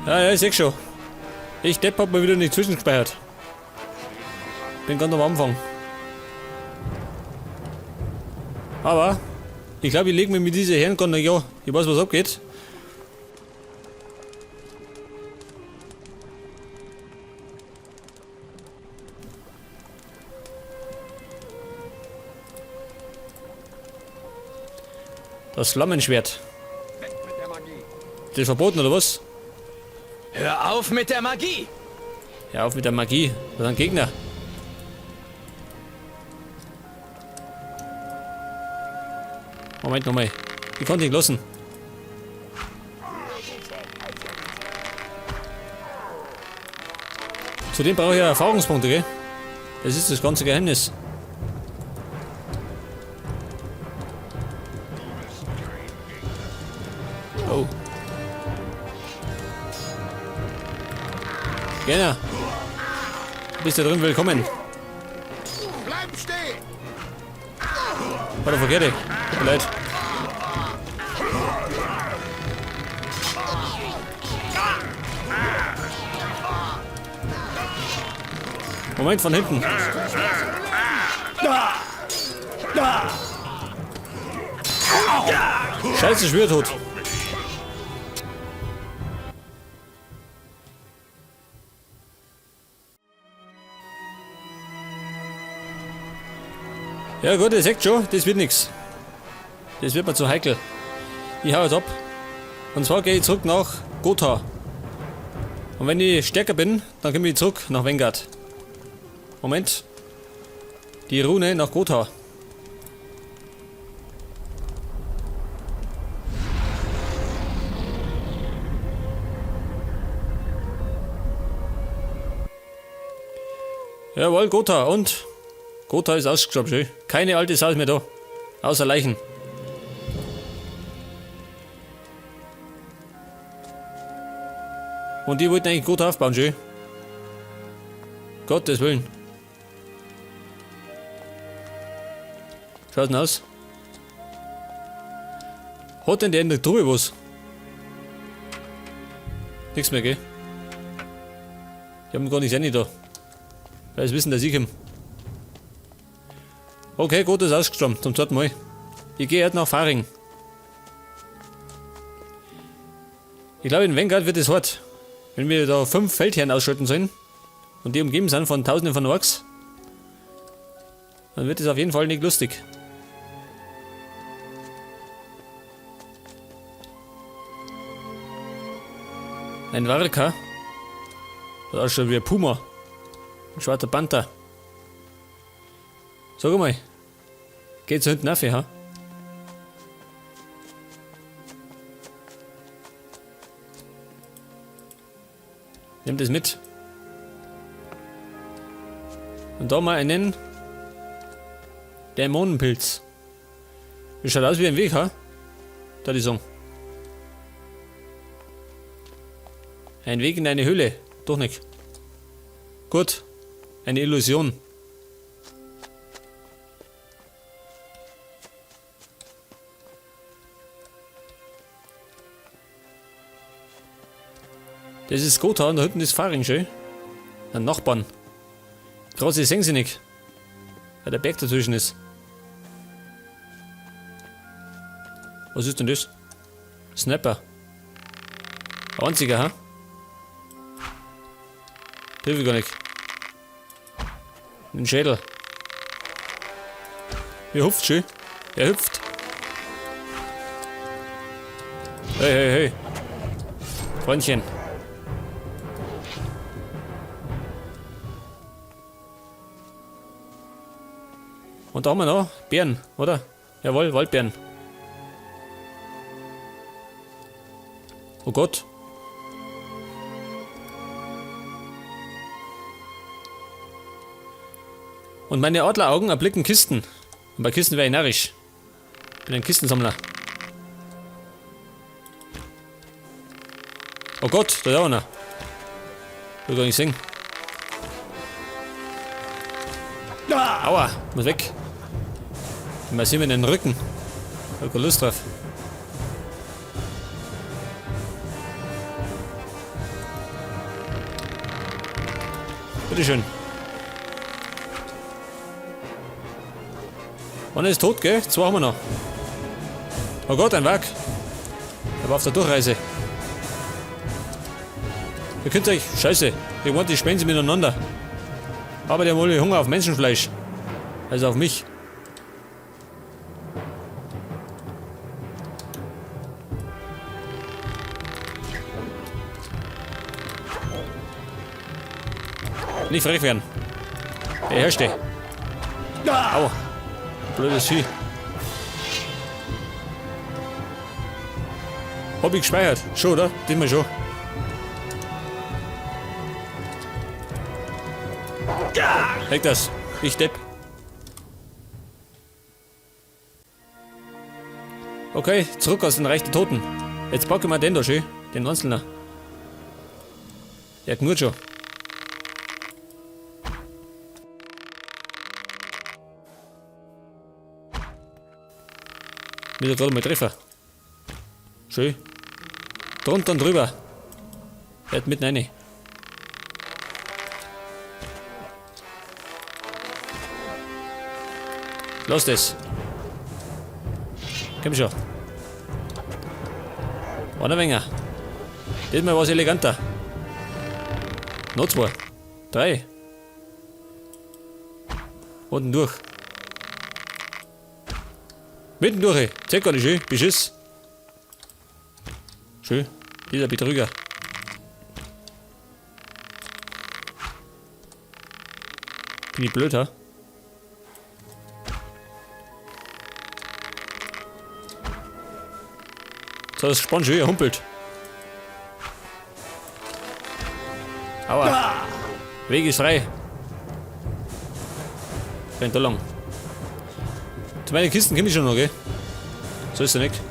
Ja, ja, ich seh schon. Ich Depp hab mal wieder nicht zwischengespeichert. Bin ganz am Anfang. Aber ich glaube, ich lege mir mit dieser Herren gar nicht an. Ich weiß, was abgeht. Das Flammenschwert. Das ist verboten, oder was? Hör auf mit der Magie! Hör auf mit der Magie. Das ist ein Gegner. Moment nochmal. Ich konnte ihn lassen. Zudem brauche ich ja Erfahrungspunkte, gell? Das ist das ganze Geheimnis. Oh. Genau. Bist du drin willkommen. Bleib stehen! War der verkehrte. Tut mir leid. Moment, von hinten. Scheiße, ich bin tot. Ja gut, ihr seht schon, das wird nix. Das wird mir zu heikel. Ich hau jetzt ab. Und zwar gehe ich zurück nach Gotha. Und wenn ich stärker bin, dann komme ich zurück nach Vengard. Moment. Die Rune nach Gotha. Jawohl, Gotha. Und Gotha ist ausgestorben, schön. Keine alte Sau ist mehr da. Außer Leichen. Und die wollten eigentlich Gotha aufbauen, schön. Gottes Willen. Schaut denn aus? Hat denn der in der Truhe was? Nix mehr, gell? Die haben gar nichts rein da. Weil sie wissen, dass ich komme. Okay, gut, ist ausgestorben. Zum zweiten Mal. Ich gehe jetzt nach Faring. Ich glaube, in Vengard wird es hart. Wenn wir da 5 Feldherren ausschalten sollen und die umgeben sind von Tausenden von Orks, dann wird es auf jeden Fall nicht lustig. Ein Warka. Das ist schon wie ein Puma. Ein schwarzer Panther. Sag mal. Geht's hinten auf, ha? Nimm das mit. Und da mal einen Dämonenpilz. Das schaut aus wie ein Weg, ha? Da die Song. Ein Weg in eine Höhle. Doch nicht. Gut. Eine Illusion. Das ist Gotha und da hinten ist Faring, schön. Ein Nachbarn. Krass, ich seh sie nicht. Weil der Berg dazwischen ist. Was ist denn das? Snapper. Ein einziger, ha? Treffe ich gar nicht. Den Schädel. Er hüpft schön. Er hüpft. Hey, hey, hey. Freundchen. Und da haben wir noch Beeren, oder? Jawohl, Waldbeeren. Oh Gott. Und meine Adleraugen erblicken Kisten. Und bei Kisten wäre ich narrisch. Ich bin ein Kistensammler. Oh Gott, da ist auch einer. Will gar nicht sehen. Aua, muss weg. Mal sehen wir in den Rücken. Ich hab keine Lust drauf. Bitteschön. Einer ist tot, gell? Zwei haben wir noch. Oh Gott, ein Werk. Er war auf der Durchreise. Ihr könnt euch... Scheiße. Ich meinte, die schmecken sie miteinander. Aber die haben alle Hunger auf Menschenfleisch. Also auf mich. Nicht frech werden. Der herrschte. Aua. Blödes Vieh. Hab ich gespeichert. Schon, oder? Diesmal schon. Weg das. Ich Depp. Okay, zurück aus dem Reich der Toten. Jetzt packen wir den da schön. Den Einzelner. Der knurrt schon. Wieder gerade mal Treffer. Schön. Drunter und drüber. Er hat mitten rein. Lass das. Komm schon. Einer weniger. Diesmal war's eleganter. Noch zwei. Drei. Unten durch. Mitten durch. Zeig gar nicht schön. Beschiss. Schön. Dieser Betrüger. Bin ich blöd, ha? So, das Spann schön humpelt. Aua. Weg ist frei. Rennt da lang. Zu meinen Kisten komme ich schon noch, gell? So ist er nicht.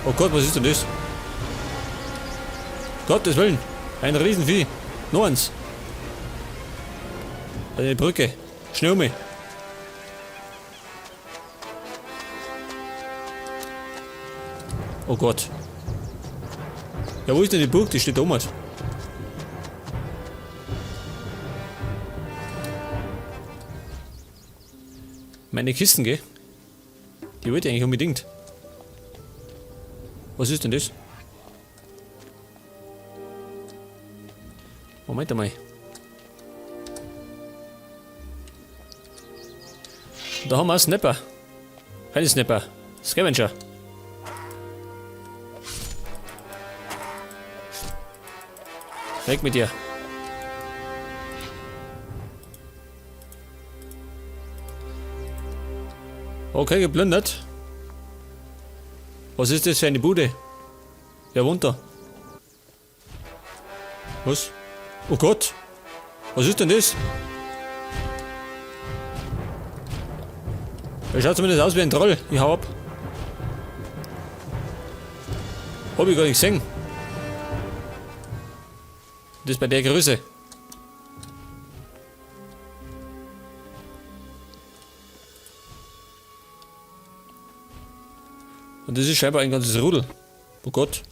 Oh Gott, was ist denn das? Gottes Willen! Ein Riesenvieh! Noch eins! Eine Brücke! Schnell um mich! Oh Gott! Ja, wo ist denn die Burg? Die steht da oben. Meine Kisten, gell? Die wollte ich eigentlich unbedingt. Was ist denn das? Moment einmal. Da haben wir einen Snapper. Keine Snapper. Scavenger. Weg mit dir. Okay, geplündert. Was ist das für eine Bude? Wer wohnt da? Was? Oh Gott! Was ist denn das? Er schaut zumindest aus wie ein Troll. Ich hau ab. Hab ich gar nicht gesehen. Das bei der Größe. Und das ist scheinbar ein ganzes Rudel. Oh Gott.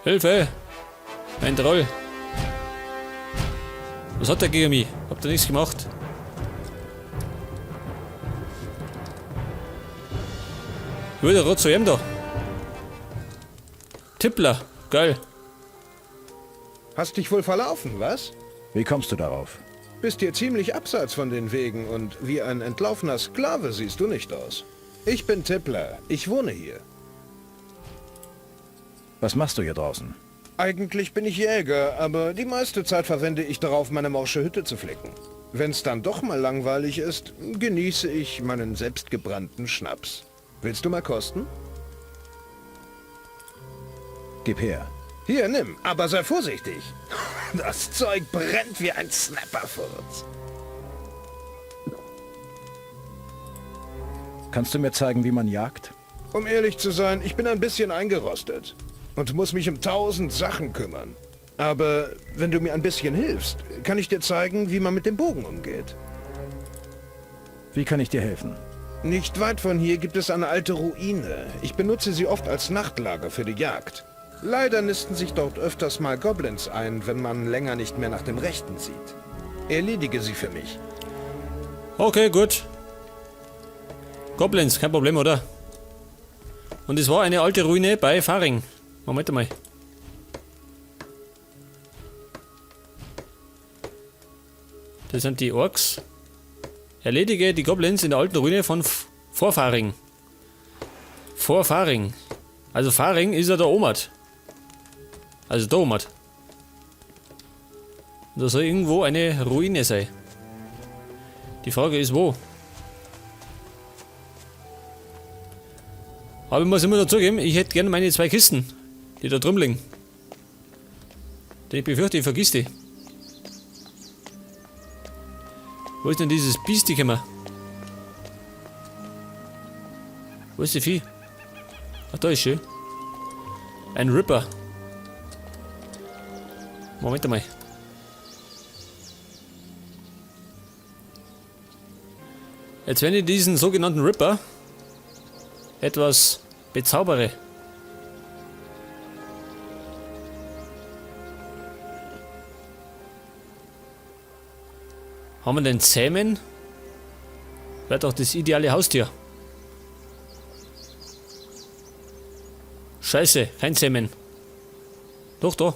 Hilfe! Ein Troll. Was hat der gegen mich? Habt ihr nichts gemacht? Ich will ja zu ihm da. Tippler. Geil. Hast dich wohl verlaufen, was? Wie kommst du darauf? Bist dir ziemlich abseits von den Wegen und wie ein entlaufener Sklave siehst du nicht aus. Ich bin Tippler. Ich wohne hier. Was machst du hier draußen? Eigentlich bin ich Jäger, aber die meiste Zeit verwende ich darauf, meine morsche Hütte zu flicken. Wenn's dann doch mal langweilig ist, genieße ich meinen selbstgebrannten Schnaps. Willst du mal kosten? Gib her. Hier, nimm, aber sei vorsichtig. Das Zeug brennt wie ein Snapperfurz. Kannst du mir zeigen, wie man jagt? Um ehrlich zu sein, ich bin ein bisschen eingerostet und muss mich um 1000 Sachen kümmern. Aber wenn du mir ein bisschen hilfst, kann ich dir zeigen, wie man mit dem Bogen umgeht. Wie kann ich dir helfen? Nicht weit von hier gibt es eine alte Ruine. Ich benutze sie oft als Nachtlager für die Jagd. Leider nisten sich dort öfters mal Goblins ein, wenn man länger nicht mehr nach dem Rechten sieht. Erledige sie für mich. Okay, gut. Goblins, kein Problem, oder? Und es war eine alte Ruine bei Faring. Moment einmal. Das sind die Orks. Erledige die Goblins in der alten Ruine von Vorfaring. Vorfaring. Also Faring ist ja der Omad. Also der Omad. Und da soll irgendwo eine Ruine sein. Die Frage ist wo. Aber ich muss immer noch zugeben, ich hätte gerne meine zwei Kisten, die da drüben liegen. Denn ich befürchte, ich vergiss die. Wo ist denn dieses Biest gekommen? Wo ist die Vieh? Ach, da ist sie. Ein Ripper. Moment einmal. Jetzt, wenn ich diesen sogenannten Ripper etwas bezaubere. Haben wir den Zähmen? Wäre doch das ideale Haustier. Scheiße, kein Zähmen. Doch, da.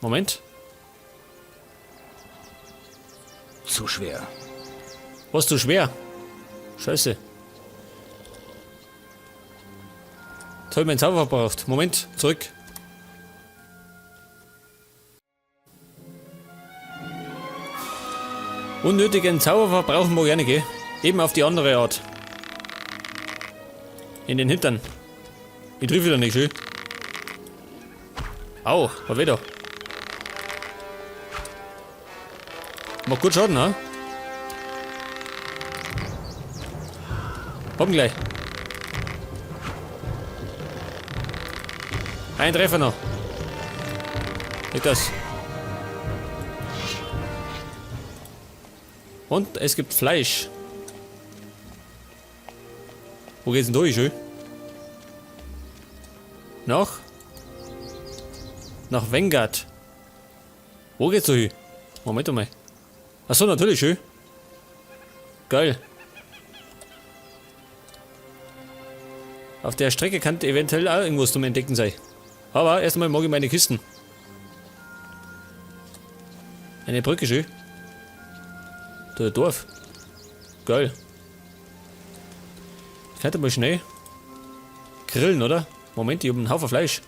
Moment. Zu schwer. Was zu schwer? Scheiße. Jetzt hab ich meinen Zauber verbraucht. Moment, zurück. Unnötigen Zauber verbrauchen mag ich auch nicht, gell? Eben auf die andere Art. In den Hintern. Ich triff wieder nicht, schön. Au, war wieder. Macht gut Schaden, ne? Komm gleich. Ein Treffer noch. Leg das. Und es gibt Fleisch. Wo geht's denn durch, schön? Noch? Nach Vengard. Wo geht's da hin? Moment mal. Achso, natürlich, schön. Geil. Auf der Strecke kann eventuell auch irgendwas zum Entdecken sein. Aber erstmal mag ich meine Kisten. Eine Brücke, schön. Da ein Dorf. Geil. Ich könnte mal schnell grillen, oder? Moment, ich hab einen Haufen Fleisch.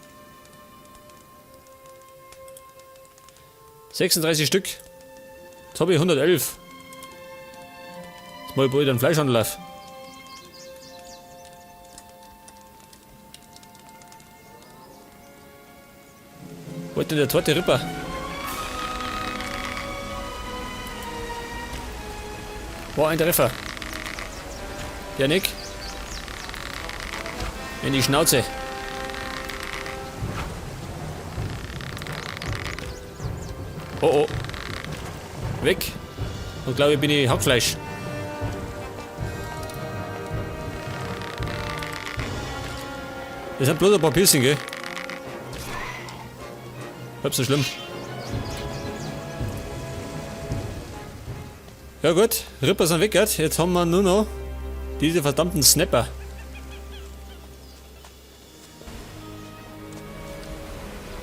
36 Stück. Jetzt hab ich 111. Jetzt mach ich bald einen Fleischhandel auf. Wo ist denn der zweite Ripper? Boah, ein Treffer. Janik. In die Schnauze. Oh, oh. Weg. Und glaube ich, bin ich Hackfleisch. Das sind bloß ein paar Piercing, gell? Halb so schlimm. Ja gut, Ripper sind weg, gell? Jetzt haben wir nur noch diese verdammten Snapper.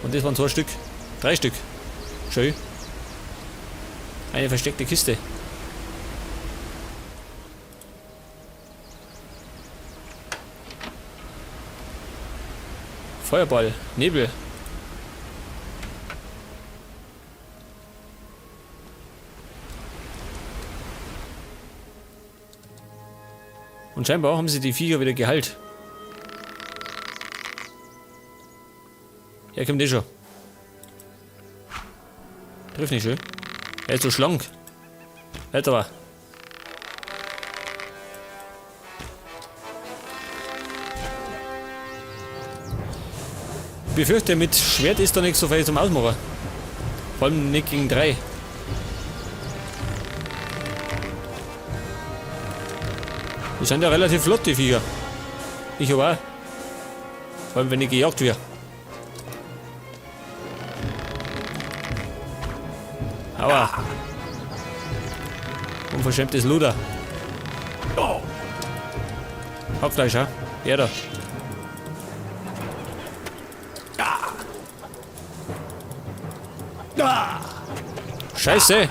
Und das waren 2 Stück. 3 Stück. Schön. Eine versteckte Kiste. Feuerball, Nebel. Und scheinbar haben sie die Viecher wieder geheilt. Ja, kommt eh schon. Trifft nicht schön. Er ist so schlank. Alter, aber. Ich befürchte, mit Schwert ist da nicht so viel zum Ausmachen. Vor allem nicht gegen 3. Die sind ja relativ flott, die Viecher. Ich aber auch. Vor allem, wenn ich gejagt werde. Aua. Unverschämtes Luder. Hackfleisch, ha? Ja da. Scheiße!